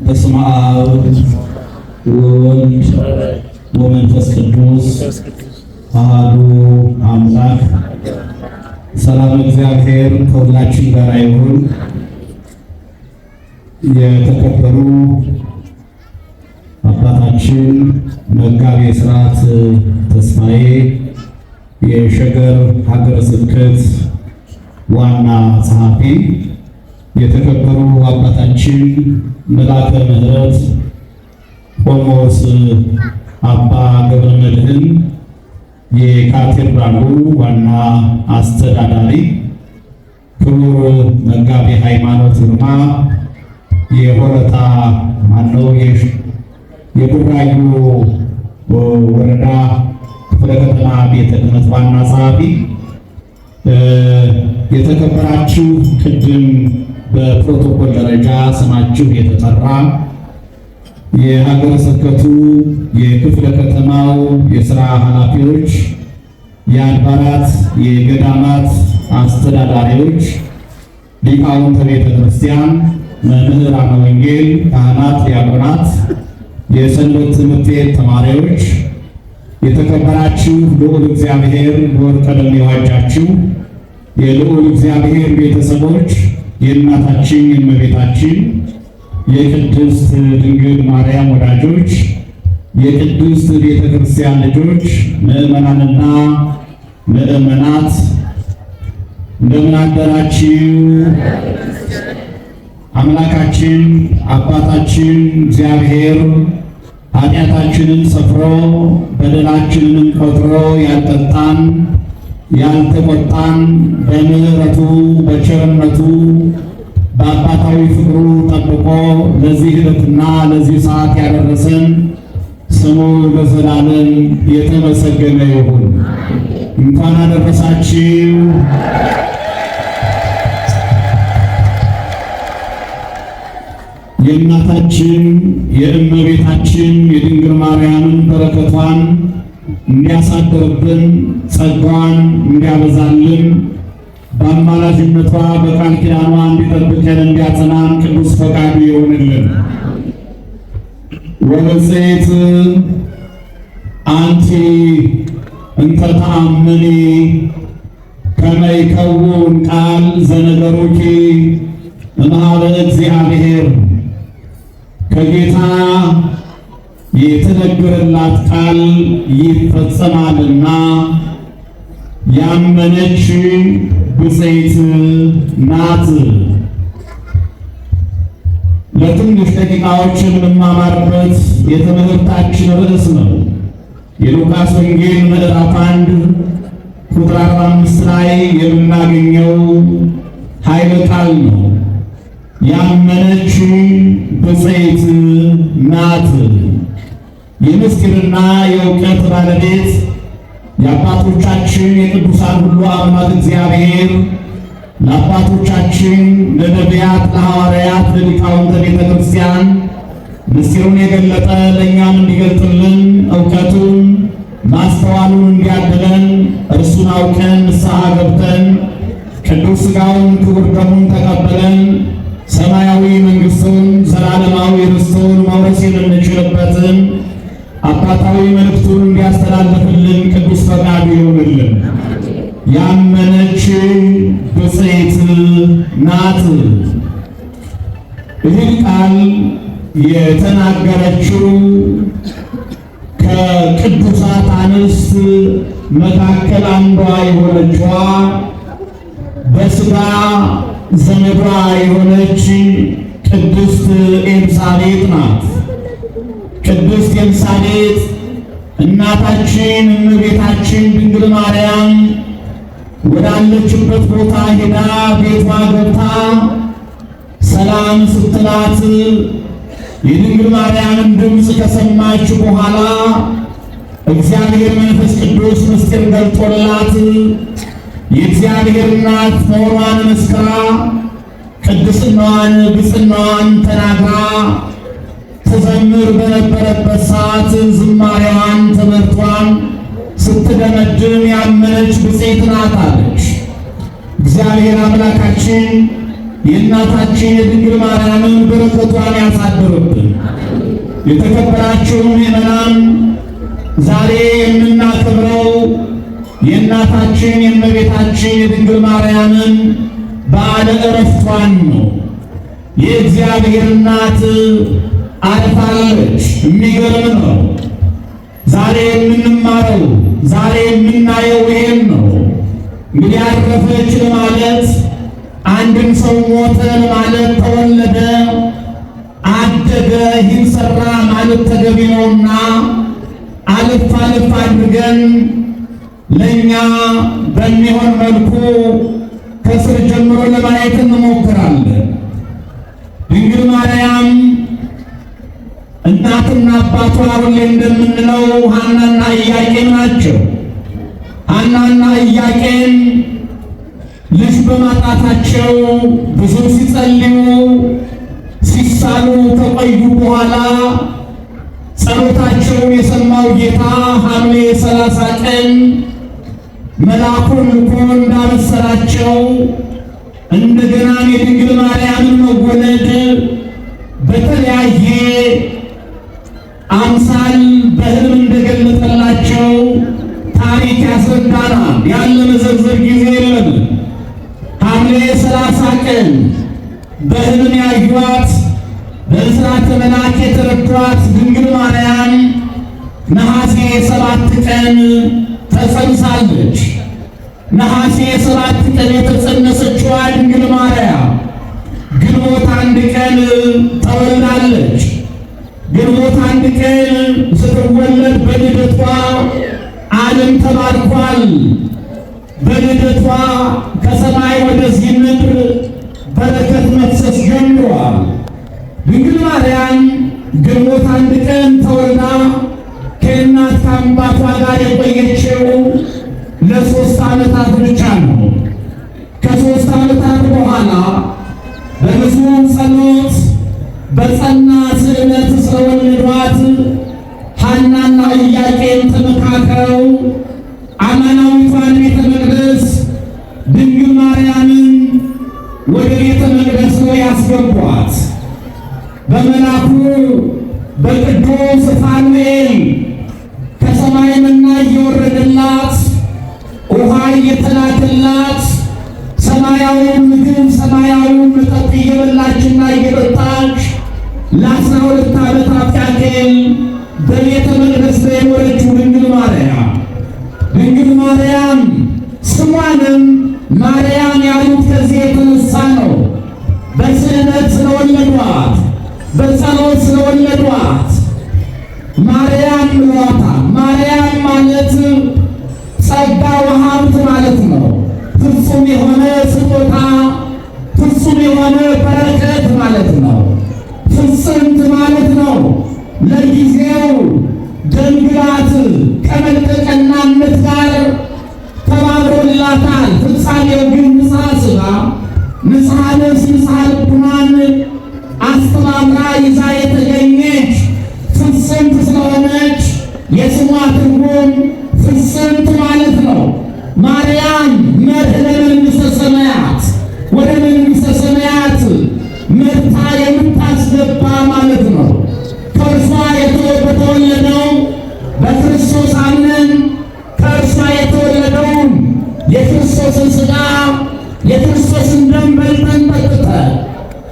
በስመ አብ ወወልድ ወመንፈስ ቅዱስ አሐዱ አምላክ። ሰላም እግዚአብሔር ከሁላችን ጋር ይሁን። የተከበሩ አባታችን መጋቤ ሥርዓት ተስፋዬ የሸገር ሀገረ ስብከት ዋና ጸሐፊ፣ የተከበሩ አባታችን መልአከ ምሕረት ቆሞስ አባ ገብረ መድኅን የካቴድራሉ ዋና አስተዳዳሪ፣ ክቡር መጋቤ ሃይማኖት ግርማ የሆረታ ማነው የቡራዩ ወረዳ ክፍለ ከተማ ቤተ ክህነት ዋና ጸሐፊ፣ የተከበራችሁ ቅድም በፕሮቶኮል ደረጃ ስማችሁ የተጠራ የሀገረ ስብከቱ የክፍለ ከተማው የስራ ኃላፊዎች፣ የአድባራት የገዳማት አስተዳዳሪዎች፣ ሊቃውንተ ቤተ ክርስቲያን፣ መምህራነ ወንጌል፣ ካህናት፣ ዲያቆናት፣ የሰንበት ትምህርት ቤት ተማሪዎች፣ የተከበራችሁ ልዑል እግዚአብሔር በወርቀ ደም የዋጃችሁ የልዑል እግዚአብሔር ቤተሰቦች፣ የእናታችን የእመቤታችን የቅድስት ድንግል ማርያም ወዳጆች፣ የቅድስት ቤተ ክርስቲያን ልጆች፣ ምዕመናንና ምዕመናት እንደምን አደራችሁ? አምላካችን አባታችን እግዚአብሔር ኃጢአታችንን ሰፍሮ በደላችንንም ቆጥሮ ያልቀጣን ያልተቆጣን በምሕረቱ በቸርነቱ በአባታዊ ፍቅሩ ጠብቆ ለዚህ ዕለትና ለዚህ ሰዓት ያደረሰን ስሙ ለዘላለም የተመሰገነ ይሁን። እንኳን አደረሳችሁ። የእናታችን የእመቤታችን የድንግል ማርያምን በረከቷን እንዲያሳድርብን ጸጋዋን እንዲያበዛልን በአማላጅነቷ በቃል ኪዳኗ እንዲጠብቀን እንዲያጸናን ቅዱስ ፈቃዱ ይሆንልን። ወብፅዕት አንቲ እንተ ተአምኒ ከመ ይከውን ቃል ዘነገሩኪ እምኀበ እግዚአብሔር። ከጌታ የተነገረላት ቃል ይፈጸማልና ያመነች ብፅዕት ናት። ለትንሽ ደቂቃዎች የምንማማርበት የትምህርታችን ርዕስ ነው። የሉቃስ ወንጌል ምዕራፍ 1 ቁጥር 45 ላይ የምናገኘው ኃይለ ቃል ነው። ያመነች ብፅዕት ናት። የምስጢርና የእውቀት ባለቤት የአባቶቻችን የቅዱሳን ሁሉ አምላክ እግዚአብሔር ለአባቶቻችን ለነቢያት፣ ለሐዋርያት፣ ለሊቃውንተ ቤተ ክርስቲያን ምስጢሩን የገለጠ ለእኛም እንዲገልጥልን እውቀቱን ማስተዋሉን እንዲያድለን እርሱን አውቀን ንስሐ ገብተን ቅዱስ ሥጋውን ክቡር ደሙን ተቀብለን ሰማያዊ መንግሥቱን ዘላለማዊ ርስቱን መውረስ የምንችልበትን አባታዊ መልእክቱን እንዲያስተላልፍልን ቅዱስ ፈቃዱ ይሁንልን። ያመነች ብፅዕት ናት። ይህን ቃል የተናገረችው ከቅዱሳት አንስት መካከል አንዷ የሆነችዋ በሥጋ ዘመዷ የሆነች ቅድስት ኤልሳቤጥ ናት። ቅድስት ኤልሳቤጥ እናታችን እመቤታችን ድንግል ማርያም ወዳለችበት ቦታ ሄዳ ቤቷ ገብታ ሰላም ስትላት የድንግል ማርያምን ድምፅ ከሰማች በኋላ እግዚአብሔር መንፈስ ቅዱስ ምስጢር ገልጦላት የእግዚአብሔር እናት መሆኗን መስክራ ቅድስናዋን ብፅናዋን ተናግራ ትዘምር በነበረበት ሰዓት ዝማሬዋን ትምህርቷን ስትደመድም ያመነች ብፅዕት ናት አለች። እግዚአብሔር አምላካችን የእናታችን የድንግል ማርያምን በረከቷን ያሳድርብን። የተከበራችሁ ምዕመናን፣ ዛሬ የምናከብረው የእናታችን የእመቤታችን የድንግል ማርያምን በዓለ ዕረፍቷን ነው። የእግዚአብሔር እናት አርፋለች። የሚገርም ነው። ዛሬ የምንማረው ዛሬ የምናየው ይሄን ነው። እንግዲህ አረፈች ለማለት አንድን ሰው ሞተ ለማለት ተወለደ፣ አደገ፣ ይህን ሰራ ማለት ተገቢ ነውና አልፍ አልፍ አድርገን ለእኛ በሚሆን መልኩ ከስር ጀምሮ ለማየት እንሞክራለን። ድንግል ማርያም እናትና አባቷ ሁሌ እንደምንለው ሐናና ኢያቄም ናቸው። ሐናና ኢያቄም ልጅ በማጣታቸው ብዙ ሲጸልዩ ሲሳሉ ከቆዩ በኋላ ጸሎታቸውን የሰማው ጌታ ሐምሌ 30 ቀን መልአኩን ልኮ እንዳበሰራቸው እንደገና የድንግል ማርያምን መወለድ በተለያየ አምሳል በሕልም እንደገለጠላቸው ታሪክ ያስረዳናል። ያን ለመዘርዘር ጊዜ የለም። ሐምሌ 30 ቀን በሕልም ያዩአት በብስራተ መልአክ የተረዷት ድንግል ማርያም ነሐሴ 7 ቀን ተጸንሳለች። ነሐሴ 7 ቀን የተጸነሰችዋ ድንግል ማርያም ግንቦት 1 ቀን ተወልዳለች። ግንቦት 1 ቀን ስትወለድ በልደቷ ዓለም ተባርኳል። በልደቷ ከሰማይ ወደዚህ ምድር በረከት መፍሰስ ጀምሯል። ድንግል ማርያም ግንቦት 1 ቀን ተወልዳ ከእናት ከአባቷ ጋር የቆየችው ለ3 ዓመታት ብቻ ነው። ከ3 ዓመታት በኋላ በብዙ ጸሎት በጸና ስዕለት ስለወለዷት ሐናና ኢያቄም ተመካክረው አማናዊቷን ቤተ መቅደስ ድንግል ማርያምን ወደ ቤተ መቅደሱ ያስገቧት። በመልአኩ በቅዱስ ፋኑኤል ከሰማይ መና እየወረደላት ውሃ እየተላከላት ሰማያዊውን ምግብ ሰማያዊውን መጠጥ እየበላችና እየጠጣች ለ12 ዓመታት ያክል በቤተ መቅደስ የኖረችው ድንግል ማርያም ድንግል ማርያም ስሟንም ማርያም ያሉት ከዚህ የተነሳ ነው። በስዕለት ስለወለዷት በጸሎት ስለወለዷት ማርያም ብለዋታል። ማርያም ማለት ጸጋ ወሀብት ማለት ነው። ፍጹም የሆነ ስጦታ፣ ፍጹም የሆነ በረከት ማለት ነው። ፍጽምት ማለት ነው። ለጊዜው ደምግባት ከመልቀቀናነት ጋር ተባብሮላታል። ፍጻሜው ግን ንጽሐ ሥጋ፣ ንጽሐ ነፍስ፣ ንጽሐ ልቡናን አስተባብራ ይዛ የተገኘች ፍጽምት ስለሆነች የስሟ ትርጉም ፍጽምት ማለት ነው። ማርያም መርህ ለመንግሥተ ሰማያት ወደ መንግሥተ ሰማያት መርታ የምታስገባ ማለት ነው። ከእርሷ በተወለደው በክርስቶስ አምነን ከእርሷ የተወለደውን የክርስቶስን ሥጋ የክርስቶስን ደም በልተን ጠጥተን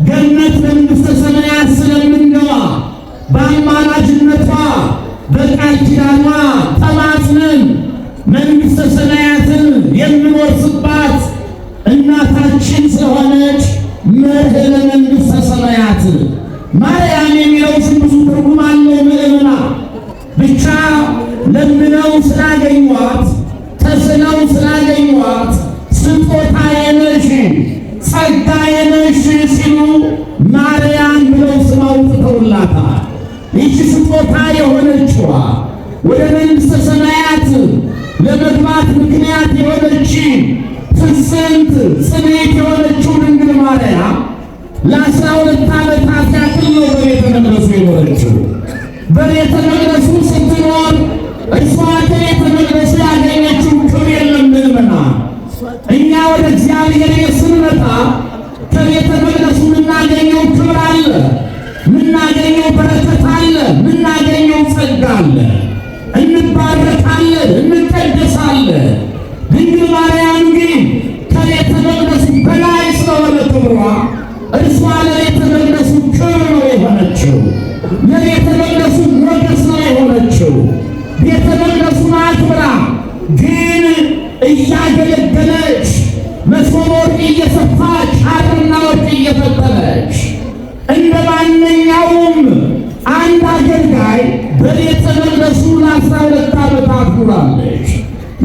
ገነት መንግሥተ ሰማያት ስለምንገባ በአማላጅነቷ በቃል ኪዳኗ ተማጽነን መንግሥተ ሰማያትን የምንወርስባት እናታችን ስለሆነች መርህ ለመንግሥተ ሰማያት ማርያም የሚለው ስም ብዙ ትርጉም አለው። ምዕመናን ብቻ ለምነው ስላገኟት ተስለው ስላገኟት ስጦታዬ ነሽ ጸጋዬ ነሽ ሲሉ ማርያም ብለው ስም አውጥተውላታል። ይህች ስጦታ የሆነችዋ ወደ መንግሥተ ሰማያት ለመግባት ምክንያት የሆነች ፍጽምት ጽንዕት የሆነችው ድንግል ማርያም ለ12 ዓመታት ያክል ነው በቤተ መቅደሱ የኖረችው። በቤተ መቅደሱ ስትኖር እርሷ ከቤተ መቅደሱ ያገኘችው ክብር የለም። ምዕመናን፣ እኛ ወደ እግዚአብሔር ቤት ስንመጣ ከቤተ መቅደሱ የምናገኘው ክብር አለ፣ የምናገኘው በረከት አለ፣ የምናገኘው ጸጋ አለ። እንባረካለን፣ እንቀደሳለን። ድንግል ማርያም ግን ከቤተ መቅደሱ በላይ ስለሆነ ክብሯ እርሷ ለቤተ መቅደሱ ክብር ነው የሆነችው። ለቤተ መቅደሱ ሞገስ ነው የሆነችው። ቤተ መቅደሱን አክብራ ግን እያገለገለች መሶበ ወርቅ እየሰፋች ሐርና ወርቅ እየፈተለች እንደ ማንኛውም አንድ አገልጋይ በቤተ መቅደሱ ለ12 ዓመታት ኑራለች።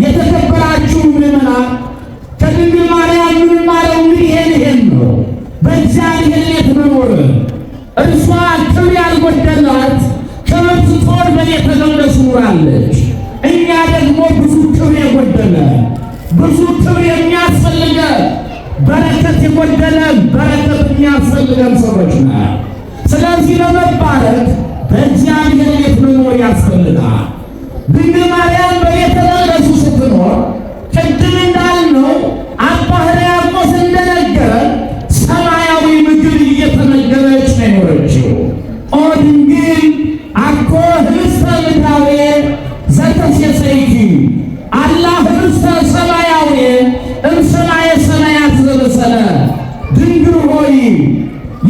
የተከበራችሁ ምዕመናን ከድንግል ማርያም የምንማረው እንግዲህ ይሄን ነው። በእግዚአብሔር ቤት መኖር እርሷ ክብር ያልጎደላት ክብር ስትሆን በቤተ መቅደሱ ኑራለች። እኛ ደግሞ ብዙ ክብር የጎደለ ብዙ ክብር የሚያስፈልገን በረከት የጎደለን በረከት የሚያስፈልገን ሰዎች ነን። ስለዚህ ለመባረክ በእግዚአብሔር ቤት መኖር ያስፈልጋል። ድንግል ማርያም በቤተ መቅደሱ ስትኖር ቅድም እንዳልነው አባ ሕርያቆስ እንደነገረ ሰማያዊ ምግብ እየተመገበች ነው የኖረችው። ኦ ድንግል አኮ ህብስተ ምድራዊ ዘተሴሰይኪ አላ ህብስተ ሰማያዊ እምሰማየ ሰማያት ዘበሰለ። ድንግል ሆይ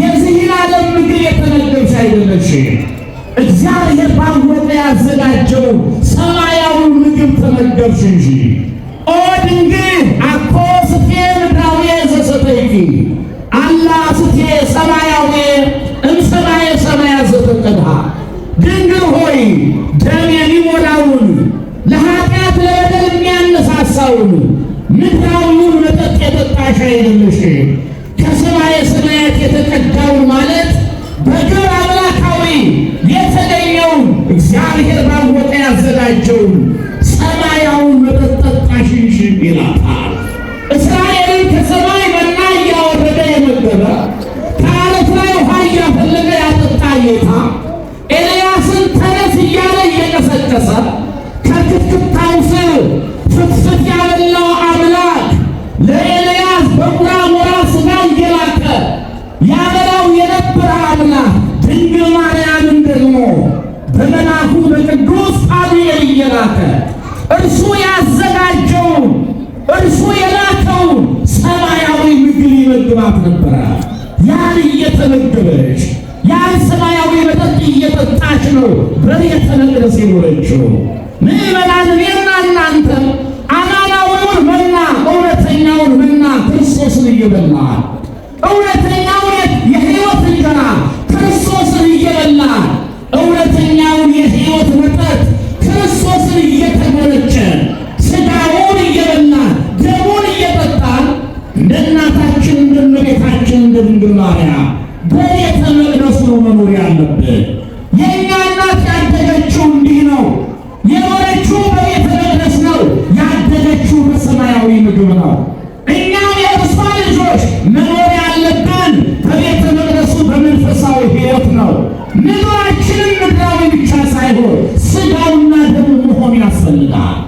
የዚህን ዓለም ምግብ የተመገብሽ አይደለሽም። እግዚአብሔር ባወቀ ያዘጋጀው ሰማያዊ ምግብ ተመገብሽ እንጂ። ኦ ድንግል አኮ ስቴ ምድራዊ ዘሰተይኪ አላ ስቴ ሰማያዊ እምሰማየ ሰማያት ዘተቀድሃ። ድንግል ሆይ ደም የሚሞላውን ለኃጢአት ለበደል የሚያነሳሳውን ምድራዊውን መጠጥ የጠጣሽ አይደለሽም። ከሰማየ ሰማያት የተቀዳውን ማለት በግብረ አምላካዊ የተገኘውን እግዚአብሔር ባወቀ ያዘጋጀውን ሰማያዊውን መጠጥ ጠጣሽ እንጂ ይላታል። እስራኤልን ከሰማይ መና እያወረደ የመገበ ከዓለት ላይ ውሃ እያፈለገ ያጠጣ ጌታ ኤልያስን ተነስ እያለ እየቀሰቀሰ ከክትክታው ስር ፍትፍት ያበላው አምላክ ለኤልያስ በቁራ ሞራ ሥጋ እየላከ ያበላው የነበረ አምላክ ድንግል ማርያምን ደግሞ በመልአኩ በቅዱስ ፋኑኤል እየላከ እርሱ ያዘጋጀውን እርሱ የላከውን ሰማያዊ ምግብ ይመግባት ነበረ። ያን እየተመገበች ያን ሰማያዊ መጠጥ እየጠጣች ነው በቤተ መቅደስ የኖረችው። ምዕመናን እኔና እናንተ አማናዊውን መና እውነተኛውን መና ክርስቶስን እየበላን እውነተኛውን የሕይወት እንጀራ ክርስቶስን እየበላን እውነተኛውን የሕይወት መጠጥ ክርስቶስን እየተጎነጨን ሥጋውን እየበላን ደሙን እየጠጣን እንደ እናታችን እንደ እመቤታችን እንደ ድንግል ማርያም በቤተ መቅደሱ ነው መኖር ያለብን። የእኛ እናት ያደገችው እንዲህ ነው። የኖረችው በቤተ መቅደስ ነው። ያደገችው በሰማያዊ ምግብ ነው። እኛም የእርሷ ልጆች መኖር ያለብን በቤተ መቅደሱ በመንፈሳዊ ሕይወት ነው። ምግባችንም ምድራዊ ብቻ ሳይሆን ሥጋውና ደሙ መሆን ያስፈልጋል።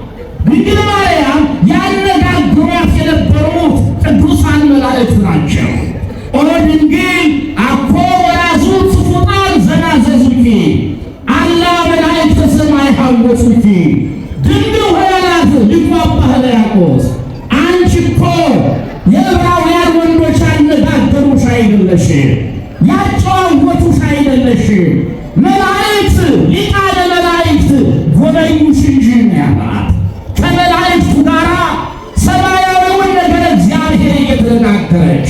ድንግል ማርያም ያነጋግሯት የነበሩት ቅዱሳን መላእክት ናቸው። ኦ ድንግል አኮ ወራዙት ፍጡራን ዘናዘዙኪ አላ መላእክተ ሰማይ ሐወጹኪ። ድንግል ሆይ አላት ሊቁ አባ ሕርያቆስ፣ አንቺ እኮ የዕብራውያን ወንዶች ያነጋገሩሽ አይደለሽም፣ ያጨዋወቱሽ አይደለሽም፣ መላእክት ሊቃነ መላእክት ጎበኙሽ እንጂ ነው ያላት። ከመላእክቱ ጋር ሰማያዊውን ነገር እግዚአብሔር እየተነጋገረች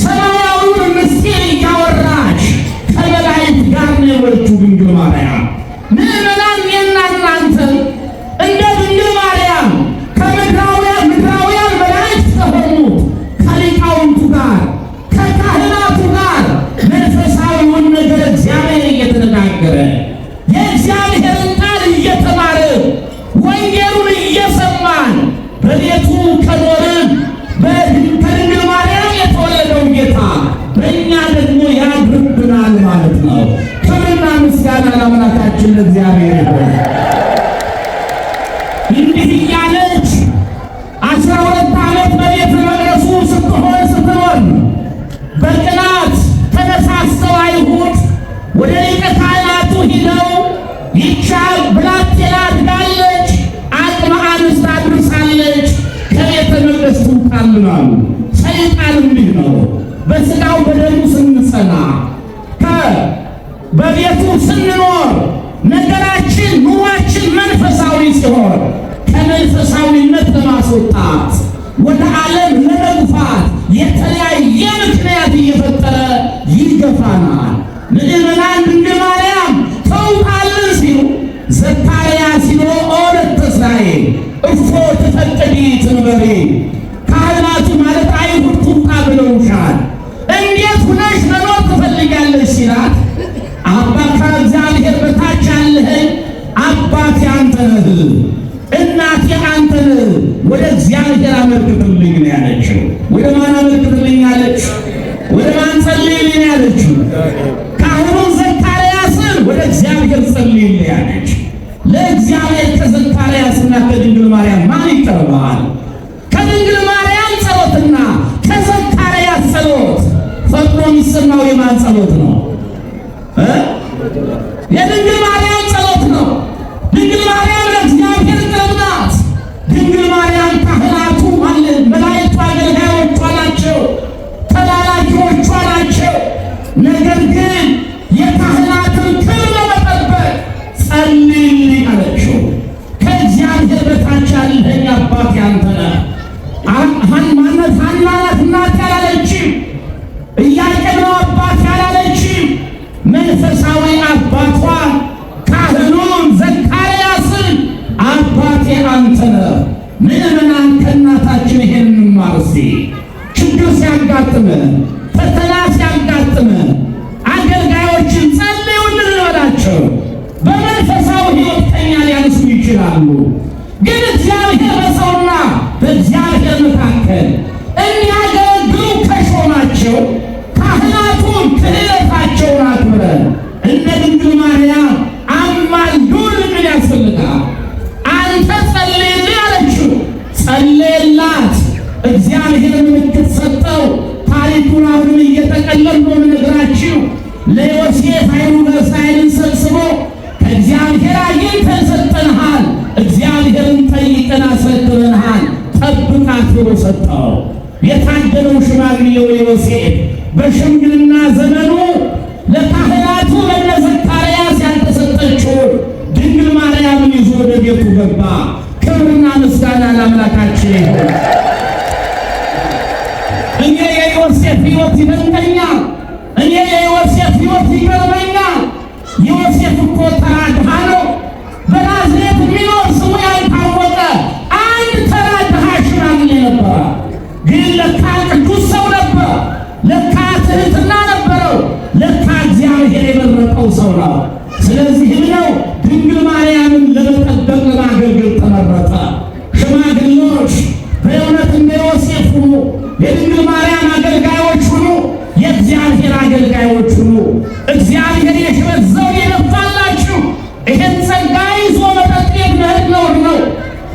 ሰማያዊውን ምስጢር እያወራች ከመላእክት ጋር ነው የኖረችው ድንግል ማርያም። ምዕመናን እኔና እናንተ እንደ ድንግል ማርያም ከምድራውያን ምድራውያን መላእክት ከሆኑት ከሊቃውንቱ ጋር ከካህናቱ ጋር መንፈሳዊውን ነገር እግዚአብሔር እየተነጋገረ የእግዚአብሔርን ቃል እየተማርን ወንጌሉን እየሰማን በቤቱ ከኖርን ከድንግል ማርያም የተወለደው ጌታ በእኛ ደግሞ ያድርብናል ማለት ነው። ክብርና ምስጋና ለአምላካችን ለእግዚአብሔር ይሁን። እንዲህ እያለች 12 ዓመት በቤተ መቅደሱ ስትሆን ስትኖር በቅናት ተነሳስተው አይሁድ ወደ ሊቀ ካህናቱ ሂደው በቤቱ ስንኖር ነገራችን፣ ኑሯችን መንፈሳዊ ሲሆን ከመንፈሳዊነት ለማስወጣት ወደ ዓለም ለመግፋት የተለያየ ምክንያት እየፈጠረ ይገፋናል። ምዕመናን ድንግል ማርያም ተውጣልን ሲሉ ዘካርያስ ይሎ ኦረት እስራኤል እፎ ትፈቅዲ ትንበሪ፣ ካህናቱ ማለት አይሁድ ትውጣ ብለውሻል፣ እንዴት ሁነሽ መኖር ትፈልጊያለሽ ሲላት፣ አባ ከእግዚአብሔር በታች ያለኸኝ አባቴ አንተ ነህ፣ እናቴ አንተ ነህ፣ ወደ እግዚአብሔር አመልክትልኝ ነው ያለችው። ወደ ማን አመልክትልኝ አለች? ወደ ማን ጸልይልኝ ያለችው? ካህኑን ዘካርያስን ወደ እግዚአብሔር ጸልይልኝ ያለች። ለእግዚአብሔር ከዘካርያስና ከድንግል ማርያም ማን ይቀርባል? ከድንግል ማርያም ጸሎትና ከዘካርያስ ጸሎት ፈጥኖ የሚሰማው የማን ጸሎት ነው? የድንግል ማርያም ጸሎት ነው። ድንግል ማርያም ለእግዚአብሔር ቅርብ ናት። ድንግል ማርያም ካህናቱ መላእክቱ አገልጋዮቿ ናቸው፣ ተላላኪዎቿ ናቸው። ነገር ግን የካህናትን ክብር ለመጠበቅ ጸልይልኝ አለችው። ከእግዚአብሔር በታች ያለኸኝ አባቴ አንተ ነህ። ማነት ሐና ናት እናቴ አላለችም። ኢያቄም ነው አባቴ አላለችም። መንፈሳዊ አባቷ ካህኑን ዘካርያስን አባቴ አንተ ነህ። ምዕመናን ከእናታችን ይሄን እንማር እስቲ። ችግር ሲያጋጥመን፣ ፈተና ሲያጋጥመን አገልጋዮችን ጸልዩልን እንበላቸው። በመንፈሳዊ ሕይወት ከኛ ሊያንሱ ይችላሉ። ግን እግዚአብሔር በሰውና በእግዚአብሔር መካከል እንዲያገለግሉ ከሾማቸው ካህናቱን ክህነታቸውን አክብረን እነ ድንግል ማርያም አማልዱን ምን ያስፈልጋል? አንተ ጸልይልኝ አለችው። ጸለየላት። እግዚአብሔር ምልክት ሰጠው። ታሪኩን አሁንም እየጠቀለል ነው የምነግራችሁ። ለዮሴፍ ኃይሉ እስራኤልን ሰብስቦ ከእግዚአብሔር አግኝተን ሰጠንሃል፣ እግዚአብሔርን ጠይቀን አስረክበንሃል፣ ጠብቃት ብሎ ሰጠው። የታደለው ሽማግሌው ዮሴፍ በሽምግልና ዘመኑ ለካህናቱ ለእነ ዘካርያስ ያልተሰጠችውን ድንግል ማርያምን ይዞ ወደ ቤቱ ገባ። ክብርና ምስጋና ለአምላካችን ይሁን። እኔ የዮሴፍ ሕይወት ይደንቀኛል። እኔ የዮሴፍ ሕይወት ይገርመኛል። ዮሴፍ እኮ ተራ ድሃ ነው። በናዝሬት የሚኖር ስሙ ያልታወቀ አንድ ተራ ድሃ ሽማግሌ ነበረ። ግን ለካ ቅዱስ ሰው ነበር። ለካ ትሕትና ነበረው። ለካ እግዚአብሔር የመረጠው ሰው ነው። ስለዚህም ነው ድንግል ማርያምን ለመጠበቅ ለማገልገል ተመረጠ። ሽማግሌዎች በእውነት እንደ ዮሴፍ ሁኑ። የድንግል ማርያም አገልጋዮች ሁኑ። የእግዚአብሔር አገልጋዮች ሁኑ። እግዚአብሔር የሽበት ዘውድ የደፋላችሁ ይሄን ጸጋ ይዞ መጠጥ ቤት መሄድ ነውር ነው።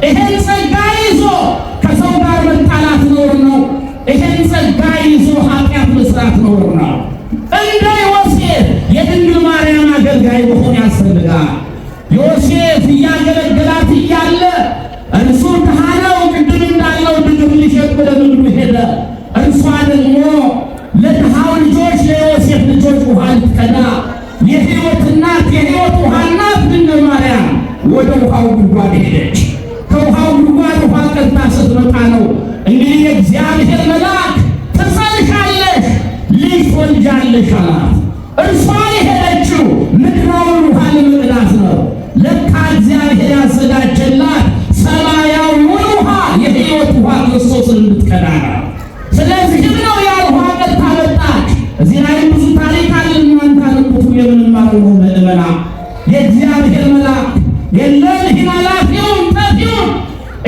ይሄን ጸጋ ይዞ ከሰው ጋር መጣላት ነውር ነው። ይሄን ጸጋ ይዞ ኃጢአት መስራት ነውር ነው። እንደ ዮሴፍ የድንግል ማርያም አገልጋይ መሆን ያስፈልጋል። ዮሴፍ እያገለገላት እያለ እርሱ ድሃ ነው። ቅድም እንዳለው ድግም ሊሸጥ ወደ ንግዱ ሄደ። እርሷ ደግሞ ለድሃው ልጆች ለዮሴፍ ልጆች ውሃ ልትቀዳ የሕይወት እናት የሕይወት ውሃ እናት ድንግል ማርያም ወደ ውሃው ጉድጓድ ሄደች። ከውሃው ጉድጓድ ውሃ ቀድታ ስትመጣ ነው እንግዲህ የእግዚአብሔር መልአክ ትጸንሻለሽ፣ ልጅ ትወልጃለሽ አላት። እርሷ የሄደችው ምድራውን ውሃ ለመቅዳት ነው። ለካ እግዚአብሔር ያዘጋጀላት ሰማያዊውን ውሃ የሕይወት ውሃ ክርስቶስን እንድትቀዳ ነው። ስለዚህም ነው ያ ውሃ ቀድታ መጣች። እዚህ ላይ ብዙ ታሪክ አለ። እናንተ አንብቡ፣ የምንማረው ነው። ምዕመናን የእግዚአብሔር መልአክ የለም ይህን ኃላፊውን ጠፊውን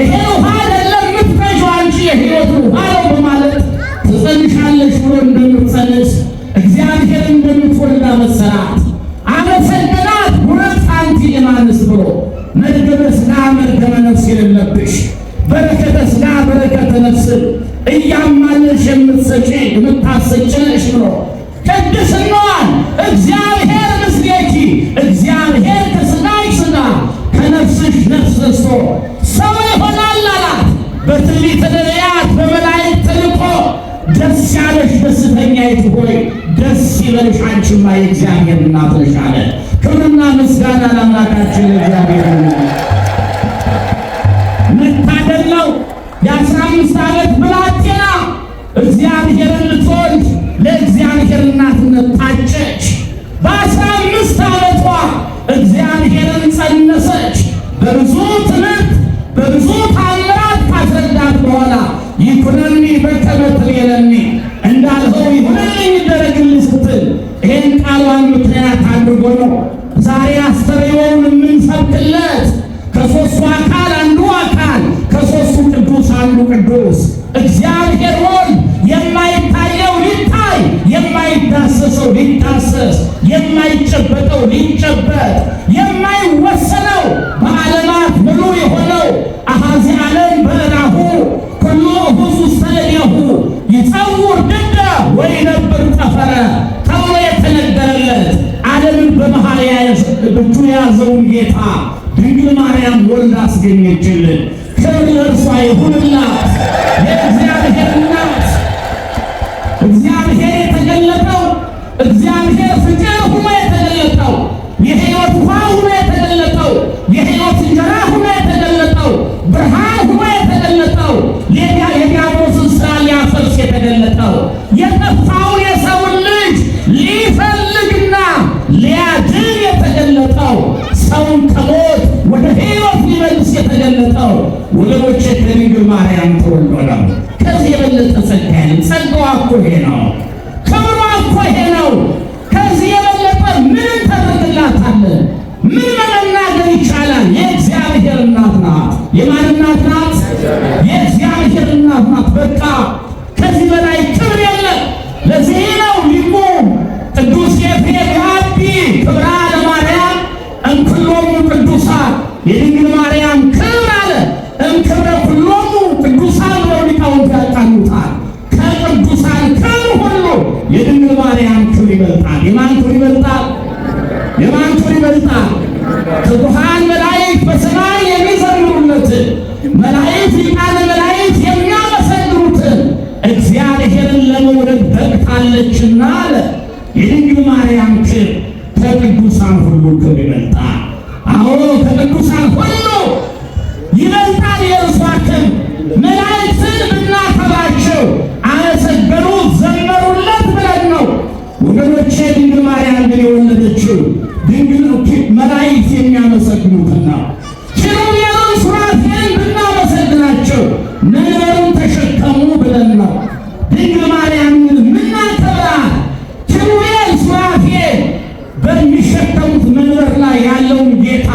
ይሄ ውሃ አይደለም የምትቀጂው አንቺ የሕይወት ውሃ ነው በማለት ትጸንሻለሽ ብሎ እንደምትጸንስ እግዚአብሔር እንደምትወልድ አበሰራት። አመሰገናት። ቡርክት አንቲ እማንስ ብሎ መርገመ ሥጋ መርገመ ነፍስ የሌለብሽ በረከተ ሥጋ በረከተ ነፍስን እያማለሽ የምትሰጪ የምታሰጪ ነሽ ብሎ ቅድስናዋን እግዚአብሔር ምስሌኪ እግዚአብሔር ከሥጋሽ ሥጋ ከነፍስሽ ነፍስ ነስቶ ሰው ይሆናል አላት። በትንቢተ ነቢያት በመላእክት ተልኮ ደስ ያለሽ ደስተኛይቱ ሆይ ደስ ይበልሽ አንቺማ የእግዚአብሔር እናት ነሽ አለ። ክብርና ምስጋና ለአምላካችን ለእግዚአብሔር ይሁን። መታደል ነው። የ15 ዓመት ብላቴና እግዚአብሔርን ልትወልድ ለእግዚአብሔር እናትነት ታጨች። በ15 ዓመቷ እግዚአብሔርን ጸነሰች። በብዙ ትምህርት በብዙ ታምራት ካስረዳት በኋላ ይኩነኒ በከመ ትቤለኒ እንዳልኸው ይሁንልኝ ይደረግልኝ ስትል ይህን ቃሏን ምክንያት አድርጎ ነው ዛሬ አስተርእዮውን የምንሰብክለት። ከሦስቱ አካል አንዱ አካል ከሦስቱ ቅዱስ አንዱ ቅዱስ እግዚአብሔር ወልድ የማይታየው ሊታይ፣ የማይዳሰሰው ሊዳሰስ፣ የማይጨበጠው ሊጨበጥ፣ የማይወሰነው በዓለማት ምሉ የሆነው አኀዚ ዓለም በእራሁ ኩሉ እሁዙ ሰእሌሁ ይጸውር ድደ ወይነብር ጠፈረ ተብሎ የተነገረለት ዓለምን በመሃል እጁ የያዘውን ጌታ ድንግል ማርያም ወልዳ አስገኘችልን። ክብር ለእርሷ ይሁንላት። የእግዚአብሔር እናት እግዚአብሔር የተገለጠው እግዚአብሔር ፍቅር ሆኖ የተገለጠው የሕይወት ውሃ ሆኖ የተገለጠው የሕይወት እንጀራ ሆኖ የተገለጠው ብርሃን ሆኖ የተገለጠው የዲያብሎስን ሥራ ሊያፈርስ የተገለጠው የጠፋውን የሰውን ልጅ ሊፈልግና ሊያድን የተገለጠው ሰውን ከሞት ወደ ሕይወት ሊመልስ የተገለጠው ወገኖቼ ከድንግል ማርያም ተወልዶ ነው። ከዚህ የበለጠ ጸጋ የለም። ጸጋዋ እኮ ይሄ ነው። ክብሯ እኮ ይሄ ነው። ከዚህ የበለጠ ምን ተደርግላታለን? ምን መናገር ይቻላል? የእግዚአብሔር እናት ናት። የማን እናት ናት? የእግዚአብሔር እናት ናት። በቃ ከዚህ በላይ ክብር የለም። ለዚህ ነው ሊቁ ቅዱስ ኤፍሬም የዐቢ ክብራ ለማርያም እምኩሎሙ ቅዱሳን የድንግል ማርያም ክብር አለ። እምክብረ ኩሎሙ ቅዱሳን ብለው ሊቃውንት ያቃኑታል። ከቅዱሳን ክብር ሁሉ የድንግል ማርያም ክብር ይበልጣል። የማን ክብር ይበልጣል? የማን ክብር ይበልጣል? ትጉሃን መላእክት በሰማይ የሚዘምሩለትን መላእክት ሊቃነ መላእክት የሚያመሰግኑትን እግዚአብሔርን ለመውለድ በቅታለችና አለ። የድንግል ማርያም ክብር ከቅዱሳን ሁሉ ክብር ይበልጣል። አዎ ከቅዱሳን ሁሉ ይበልጣል የእርሷ ክብር። መላእክትን ብናከብራቸው አመሰገኑት፣ ዘመሩለት ብለን ነው ወገኖቼ። ድንግል ማርያም ግን የወለደችው ድንግል መላእክት የሚያመሰግኑትን ነው። ኪሩቤልን ሱራፌልን ብናመሰግናቸው መንበሩን ተሸከሙ ብለን ነው። ድንግል ማርያምን ምናከብራት ኪሩቤል ሱራፌል በሚሸከሙት መንበር ላይ ያለውን ጌታ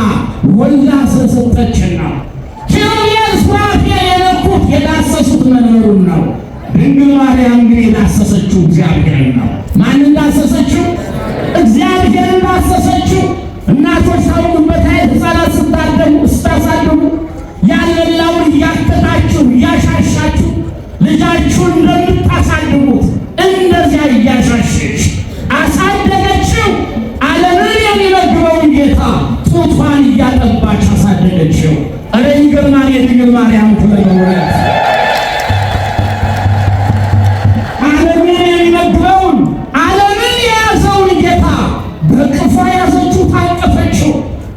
ወልዳ ስለሰጠችን ነው። ኪሩቤል ሱራፌል የነኩት የዳሰሱት መንበሩን ነው። ድንግል ማርያም ግን የዳሰሰችው እግዚአብሔርን ነው። ማንን ዳሰሰችው? እግዚአብሔርን ዳሰሰችው። እናቶች ታውቁበት አይደል? ሕፃናት ስታሳድጉ ያልበላውን እያከታችሁ እያሻሻችሁ ልጃችሁን እንደምታሳድጉት እንደዚያ እያሻሸች አሳደገችው። ዓለምን የሚመግበውን ጌታ ጡቷን እያጠባች አሳደገችው። እረ ይገርማል! የድንግል ማርያም ክብር በእውነት ዓለምን የሚመግበውን ዓለምን የያዘውን ጌታ በቅፏ ያዘችው፣ ታቀፈችው።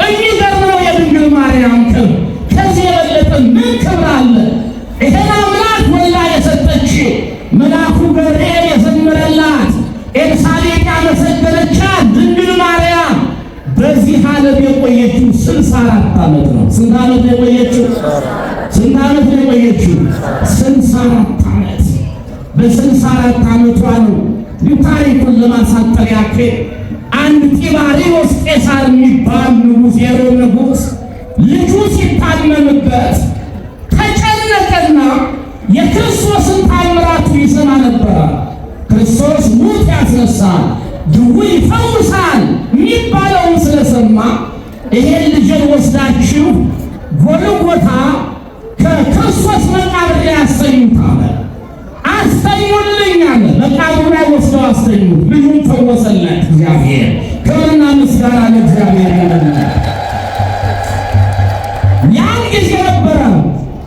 የሚገርም ነው የድንግል ማርያም ክብር። ከዚህ የበለጠ ምን ክብር አለ? ይሄን አምላክ ወልዳ የሰጠችው መልአኩ ገብርኤል የዘመረላት ኤልሳቤጥ ያመሰገነቻት ድንግል ማርያም በዚህ ዓለም የቆየችው 64 ዓመት ነው። ስንት ዓመት ነው የቆየችው? ስንት ዓመት ነው የቆየችው? 64 ዓመት። በ64 ዓመቷ ነው። ታሪኩን ለማሳጠር ያክል አንድ ጢባሪዎስ ቄሳር የሚባል ንጉሥ፣ የሮም ንጉሥ ልጁ ሲታመምበት ተጨነቀና የክርስቶስን ታምራቱ ይሰማ ነበረ። ክርስቶስ ሙት ያስነሳል፣ ድውይ ይፈውሳል የሚባለውን ስለሰማ ይሄን ልጄን ወስዳችሁ ጎልጎታ ከክርስቶስ መቃብር ላይ አስተኙት አለ። አስተኙልኝ አለ። መቃብሩ ላይ ወስደው አስተኙት። ልጁን ፈወሰለት እግዚአብሔር። ክብርና ምስጋና ለእግዚአብሔር ይሁን። ያን ጊዜ ነበረ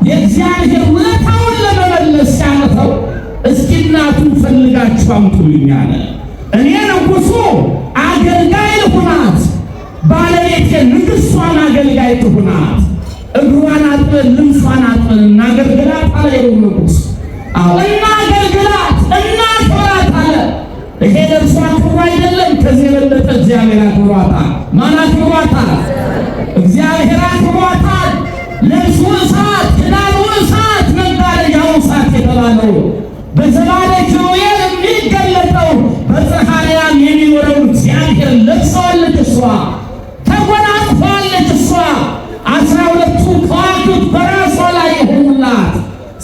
የእግዚአብሔር ውለታውን ለመመለስ ሲያቅተው እስኪ እናቱን ፈልጋችሁ አምጡልኝ አለ። እኔ ንጉሱ አገልጋይ ልሁናት፣ ባለቤቴ ንግሥቷን አገልጋይ ትሁናት። እግሯን አጥበን ልብሷን አጥበን እናገልግላት አለ የሮም ንጉሥ። አዎ እናገልግላት፣ እናክብራት አለ። ይሄ ለእርሷ ክብሩ አይደለም። ከዚህ የበለጠ እግዚአብሔር አክብሯታል። ማን አክብሯታል? እግዚአብሔር አክብሯታል። ልብሱ እሳት፣ ክዳኑ እሳት፣ መጋረጃው እሳት የተባለው በዘባነ ኪሩቤል የሚገለጠው በጽርሐ አርያም የሚኖረው እግዚአብሔር ለብሰዋለች። እሷ ተጎናጽፈዋለች። እሷ 12ቱ ከዋክብት በራሷ ላይ የሆኑላት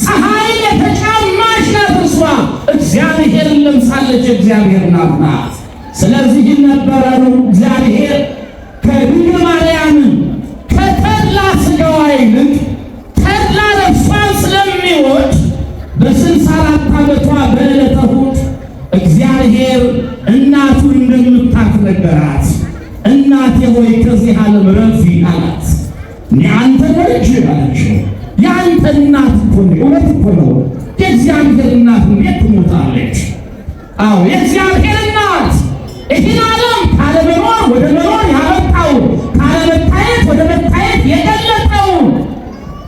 ፀሐይን የተጫማች ናት። እሷ እግዚአብሔርን ለብሳለች። እግዚአብሔር ናት ናት። ስለዚህ ነበረ እግዚአብሔር ከድንግል ማርያም ከተድላ ሥጋዋ ይልቅ ተድላ ነፍሷን ስለሚወድ በ64 ዓመቷ በዕለተ እሑድ እግዚአብሔር እናቱን እንደምታት ነገራት። እናቴ ሆይ ከዚህ ዓለም ረፊ አላት። እኔ አንተ ልጅ አለችው። የአንተ እናት እኮ ነው። እውነት እኮ ነው። የእግዚአብሔር እናት እንዴት ትሞታለች? አዎ የእግዚአብሔር እናት ይህን ዓለም ካለመኖር ወደ መኖር ያመጣው፣ ካለመታየት ወደ መታየት የገለጠው፣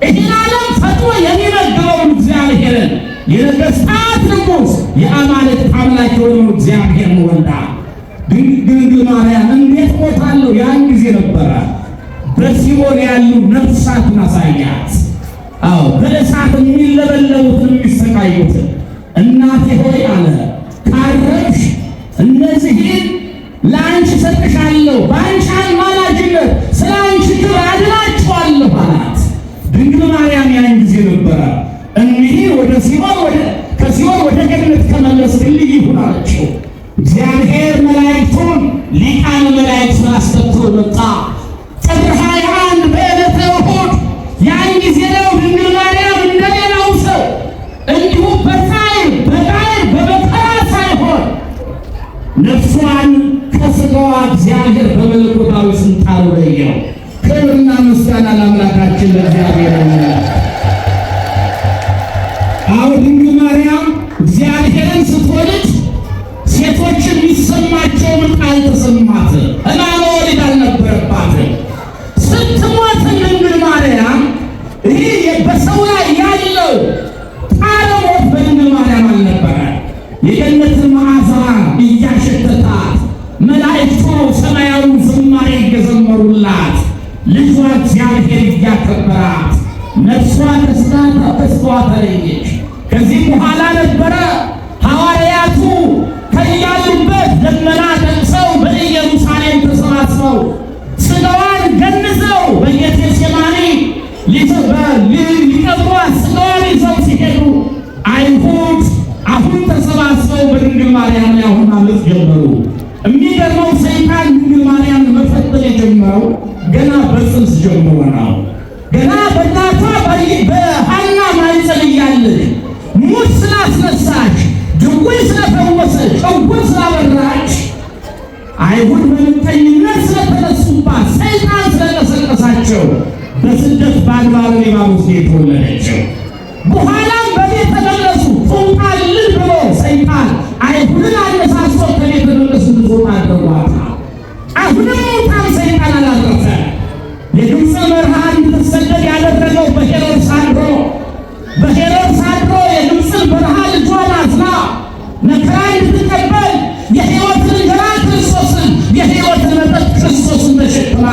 ይህን ዓለም ፈጥሮ የሚመግበውን እግዚአብሔርን፣ የነገሥታት ንጉሥ የአማልክት አምላክ የሆነውን እግዚአብሔርን ወልዳ ድንግል ማርያም እንዴት ሞታለሁ? ያን ጊዜ ነበረ በሲኦል ያሉ ነፍሳትን አሳያት። አዎ በእሳት የሚለበለቡትን የሚሰቃዩትን እናቴ ሆይ አለ፣ ካረፍሽ እነዚህን ለአንቺ ሰጥሻለሁ፣ በአንቺ አማላጅነት ስለ አንቺ ክብር አድናቸዋለሁ አላት። ድንግል ማርያም ያን ጊዜ ነበረ እኒህ ወደ ሲኦል ወደ ከሲኦል ወደ ገነት ከመለስክልኝ ይሁን አለችው። እግዚአብሔር መላእክቱን ሊቃነ መላእክቱን አስከትሎ መጣ። ጥር 21 በዕለተ እሑድ ያን ጊዜ ነው ድንግል ማርያም እንደሌላው ሰው እንዲሁ በፀሐይ በጣር በመከራ ሳይሆን ነፍሷን ከሥጋዋ እግዚአብሔር በመለኮታዊ ስልጣኑ ለየው። ክብርና ምስጋና ለአምላካችን ለእግዚአብሔር ይሁን። አዎ ድንግል ማርያም እግዚአብሔርን ስትወልድ ሴቶች የሚሰማቸው ምጥ አልተሰማትም። ሕማመ ወሊድ አልነበረባትም። ስትሞት ድንግል ማርያም ይህ በሰው ላይ ያለው ጣረ ሞት በድንግል ማርያም አልነበረ። የገነትን መዓዛ እያሸተታት መላእክቱ ሰማያዊ ዝማሬ እየዘመሩላት ልጇ እግዚአብሔር እያከበራት ነፍሷ ከሥጋዋ ተለየች። ከዚህ በኋላ ነበረ ሐዋርያቱ ከያሉበት ደመና ጠቅሰው በኢየሩሳሌም ተሰባስበው ሥጋዋን ገንዘው በጌቴሴማኒ ሊቀብሯት ሥጋዋን ይዘው ሲሄዱ አይሁድ አሁን ተሰባስበው በድንግል ማርያም ላይ አሁን ማመፅ ጀመሩ። የሚገርመው ሰይጣን ድንግል ማርያም መፈተን የጀመረው ገና በጽንስ ጀምሮ ነው። ገና በእናቷ በሐና ማኅፀን እያለች ሙት ስላስነሳች፣ ድውይ ስለፈወሰች፣ ዕውር ስላበራች፣ አይሁድ በምቀኝነት ስለተነሱባት፣ ሰይጣን ስለቀሰቀሳቸው በስደት በአድባረ ሊባኖስ የተወለደችው። በኋላም በቤተ መቅደሱ ትውጣልን ብሎ ሰይጣን አይሁድን አነሳስቶ ከቤተ መቅደሱ እንድትወጣ አድርጓታል። አሁንም ሙታን ሰይጣን አላረፈ። የግብፅ በረሃ እንድትሰደድ ያደረገው በሄሮድስ አድሮ፣ በሄሮድስ አድሮ የግብፅን በረሃ ልጇን አዝላ መከራ እንድትቀበል የሕይወትን እንጀራ ክርስቶስን የሕይወትን መጠጥ ክርስቶስን ተሸክማ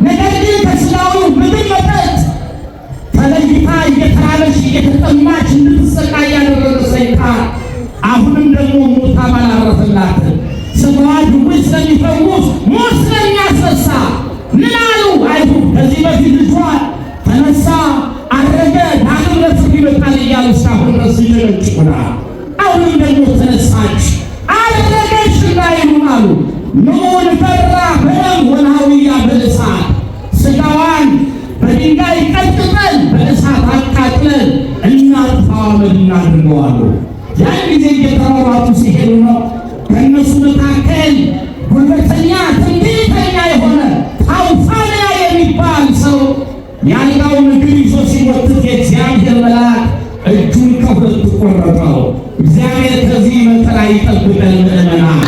ነገር ግን ከሥጋዊው ምግብ መጠጥ ተለይታ እየተራበች እየተጠማች እንድትሰቃይ ያደረገ ሰይጣን አሁንም ደግሞ ሞታ ባላረፈላትም ስጋዋ ድውይ ስለሚፈውስ ሞት ስለሚያስነሳ ምን አሉ አይሁድ? ከዚህ በፊት ልጇ ተነሳ አረገ ዳግም ለፍርድ ይመጣል እያሉ እስካሁን ድረስ ይጨቀጭቁናል። አሁንም ደግሞ ተነሳች አረገች እንዳይሉን አሉ። ንዑን በራ በደም ወናውያ በእሳት ስጋዋን በድንጋይ ቀጥቅጠን በእሳት አቃጥለን እናጥፋዋ አመድ እናድርገው አሉ። ያን ጊዜ እየተሯሯጡ ሲሄዱ ነው ከእነሱ መካከል ጉልበተኛ ትንቢተኛ የሆነ ታውፋንያ የሚባል ሰው ያልጋውን እግር ይዞ ሲጎትት የእግዚአብሔር መልአክ እጁን ከሁለት ቆረጠው። እግዚአብሔር ከዚህ መከራ ይጠብቀን ምእመናን።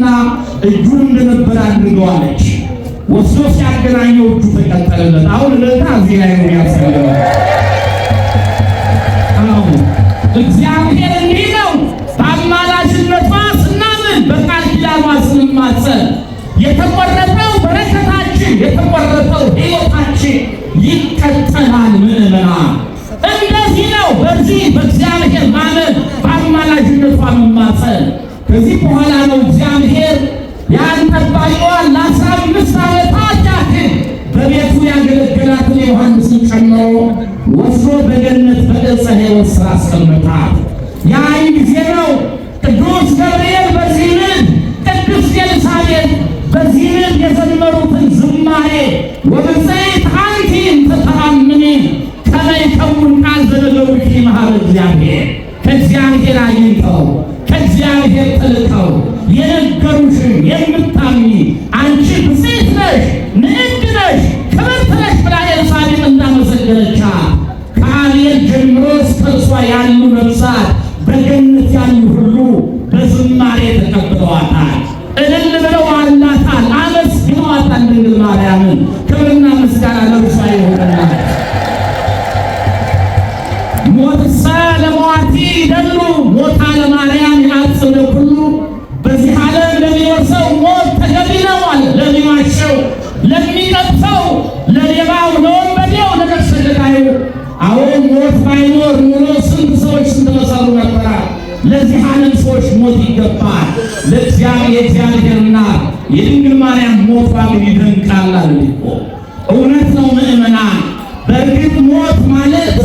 አለችና እጁን እንደነበረ አድርገዋለች። ወስዶ ሲያገናኘው እጁ ተቀጠለለት። አሁን እልልታ እዚህ ላይ ነው የሚያስፈልገው። አዎ እግዚአብሔር እንዲህ ነው። በአማላጅነቷ ስናምን፣ በቃል ኪዳኗ ስንማጸን የተቆረጠው በረከታችን የተቆረጠው ሕይወታችን ይቀጠላል። ምዕመናን እንደዚህ ነው። በዚህ በእግዚአብሔር ማመን፣ በአማላጅነቷ መማጸን። ከዚህ በኋላ ነው እግዚአብሔር ያን ጠባቂዋን ለ15 ዓመታት ያክል በቤቱ ያገለገላትን ዮሐንስን ጨምሮ ወስዶ በገነት በዕፀ ሕይወት ሥራ አስቀመጣት። ያን ጊዜ ነው ቅዱስ ገብርኤል በዚህ ምድር፣ ቅድስት ኤልሳቤጥ በዚህ ምድር የዘመሩትን ዝማሬ ወብፅዕት አንቲ እንተ ተአምኒ ከመ ይከውን ቃል ዘነገሩኪ እምኀበ እግዚአብሔር፣ ከእግዚአብሔር አግኝተው ከእግዚአብሔር ተልከው የነገሩሽን የምታምኚ አንቺ ብፅዕት ነሽ፣ ንዕድ ነሽ፣ ክብርት ነሽ ብላ ኤልሳቤጥ እንዳመሰገነቻት ከአቤል ጀምሮ እስከ እርሷ ያሉ ነፍሳት በገነት ያሉ ሁሉ በዝማሬ ተቀብለዋታል። እልል ብለው አላታል፣ አመስግነዋታል ድንግል ማርያምን። ክብርና ምስጋና ለእርሷ ይሁንላት። ሞትሰ ለመዋቲ ይደሉ ሞታ ለማርያም ይዓጽብ ለኩሉ። በዚህ ዓለም ለሚኖር ሰው ሞት ተገቢ ነው አለ። ለሚዋሸው፣ ለሚቀጥፈው፣ ለሌባው፣ ለወንበዴው፣ ለነፍሰ ገዳዩ። አሁን ሞት ባይኖር ኑሮ ስንት ሰዎች ስንት በሰሩ ነበረ። ለዚህ ዓለም ሰዎች ሞት ይገባል። ለእግዚአብሔር የእግዚአብሔር እናት የድንግል ማርያም ሞቷ ግን ይደንቃል አለ እኮ። እውነት ነው ምዕመናን። በእርግጥ ሞት ማለት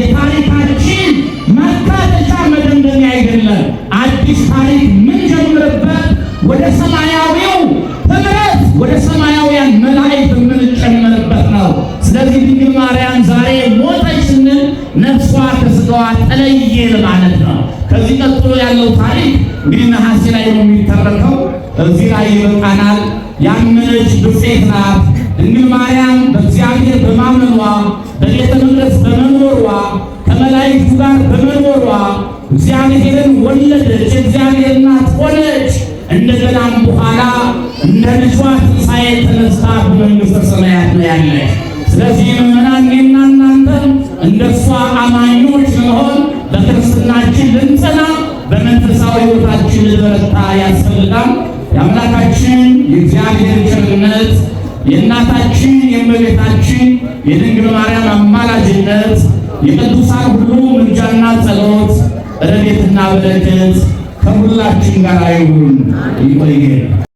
የታሪካችን ማካተቻ መደምደሚያ አይደለም። አዲስ ታሪክ የምንጀምርበት፣ ወደ ሰማያዊው ህብረት፣ ወደ ሰማያውያን መላእክት የምንጨመርበት ነው። ስለዚህ ድንግል ማርያም ዛሬ ሞተች ስንል ነፍሷ ከስጋዋ ተለየ ማለት ነው። ከዚህ ቀጥሎ ያለው ታሪክ እንግዲህ ነሐሴ ላይ ነው የሚተረከው። እዚህ ላይ ይበቃናል። ያመነች ብፅዕት ናት ድንግል ማርያም። በእግዚአብሔር በማመኗ፣ በቤተ መቅደስ በመኖሯ፣ ከመላእክቱ ጋር በመኖሯ እግዚአብሔርን ወለደች፣ የእግዚአብሔር እናት ሆነች። እንደገናም በኋላ እንደ ልጇ ትንሣኤ ተነስታ በመንግሥተ ሰማያት ነው ያለች። ስለዚህ ምዕመናን እኔና እናንተም እንደሷ አማኞች ለመሆን በክርስትናችን ልንጸና፣ በመንፈሳዊ ሕይወታችን ልንበረታ ያስፈልጋል። የአምላካችን የእግዚአብሔር ቸርነት፣ የእናታችን የእመቤታችን የድንግል ማርያም አማላጅነት፣ የቅዱሳን ሁሉ ምልጃና ጸሎት፣ ረድኤትና በረከት ከሁላችን ጋር ይሁን። ይቆየን።